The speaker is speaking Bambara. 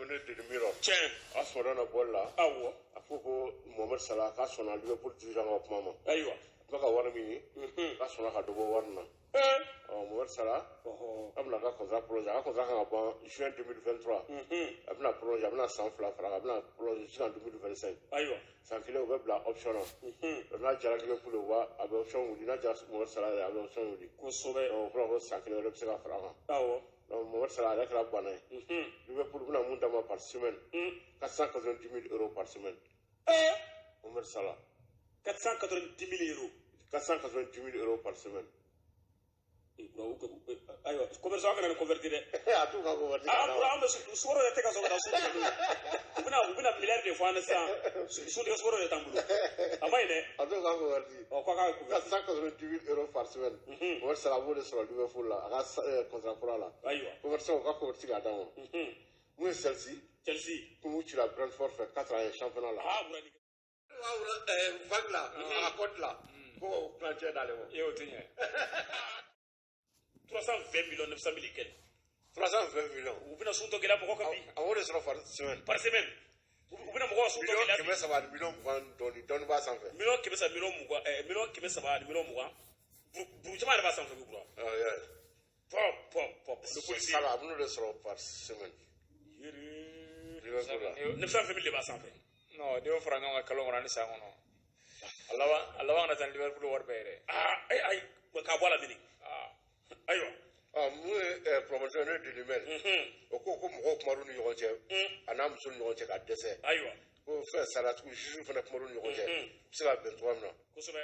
bɛ ne Daily Mirror. Tiɲɛ. A sɔrɔ na bɔli la. Awɔ. A ko Mohamed Salah k'a sɔnna Liverpool dirigeant ka kuma ma. Ayiwa. A bɛ ka wari min ɲini, k'a sɔnna ka dɔ bɔ wari in na. Ɔ, Mohamed Salah a bɛna a ka contrat prolonger. A ka contrat kan ka ban juin 2023. A bɛna prolonger, a bɛna san 2 fara kan, a bɛna prolonger jusqu'en 2025. Ayiwa. San kelen, o bɛ bila option na. N'a jara Liverpool ye, u b'a a bɛ option wuli. N'a jara Mohamed Salah ye, a bɛ option wuli. Kosɛbɛ. Donc o kɔrɔ ko san kelen wɛrɛ bɛ se ka fara a kan. Donc Mohamed Salah yɛrɛ kɛra bana ye. Liverpool bɛna mun d'a ma par semaine? 490 000 euros par semaine. Mohamed Salah. 490 000 euros. 490 000 euros par semaine. Ayiwa, commerçant kana ni converti dɛ. A t'u ka converti. Ah, bura, an bɛ sukaro yɛrɛ tɛ ka sɔrɔ ka taa su tigɛ n'o ye. U bɛna miliyari de fɔ an ye sisan, su tigɛ sukaro yɛrɛ t'an bolo, a ma ɲi dɛ. A t'u ka converti. Ɔ, k'a ka converti. 490 000 euros par semaine. Mohamed Salah b'o de sɔrɔ Liverpool la, a ka contrat kura la. Ayiwa. Conversion, u ka converti k'a d'a ma. Mun ye Chelsea? Chelsea. Kun b'u cira Brentford fɛ 4-1 championnat la. Ah, bura ni Vague la, a ka compte la, ko o tilancɛ d'ale ma. E, o tɛ ɲɛ. 320 millions 900 mille kɛlɛ. 320 millions. U bɛna sun tɔ gɛlɛya mɔgɔ kan bi. A b'o de sɔrɔ par semaine. Par semaine, u bɛna mɔgɔw ka sun tɔ Miliyɔn gɛlɛya bi. 300 ani miliyɔn 20 dɔɔni dɔɔni b'a sanfɛ. Miliyɔn 300, miliyɔn 20, miliyɔn 300 ani miliyɔn 20, buru caman yɛrɛ b'a sanfɛ bi, bura. Pɔ pɔ pɔ, le policier. Salah, a b'o de sɔrɔ par semaine Liverpool la. 920 mille de b'a sanfɛ. Non, n'i y'o fara ɲɔgɔn kan kalo kɔnɔ ani san kɔnɔ, a laban kana taa ni Liverpool wari bɛɛ ye dɛ. Aa, ayi ayi, k'a bɔ a la mini. Ah. Ayiwa. Ɔ, mun ye promotion n'o ye Daily Mail, o ko ko mɔgɔw kumar'u ni ɲɔgɔn cɛ, a n'a muso ni ɲɔgɔn cɛ ka dɛsɛ. Ayiwa. Ko fɛn saratigiw, juge fana kumar'u ni ɲɔgɔn cɛ, u bɛ se ka bɛn cogoya min na. Kosɛbɛ.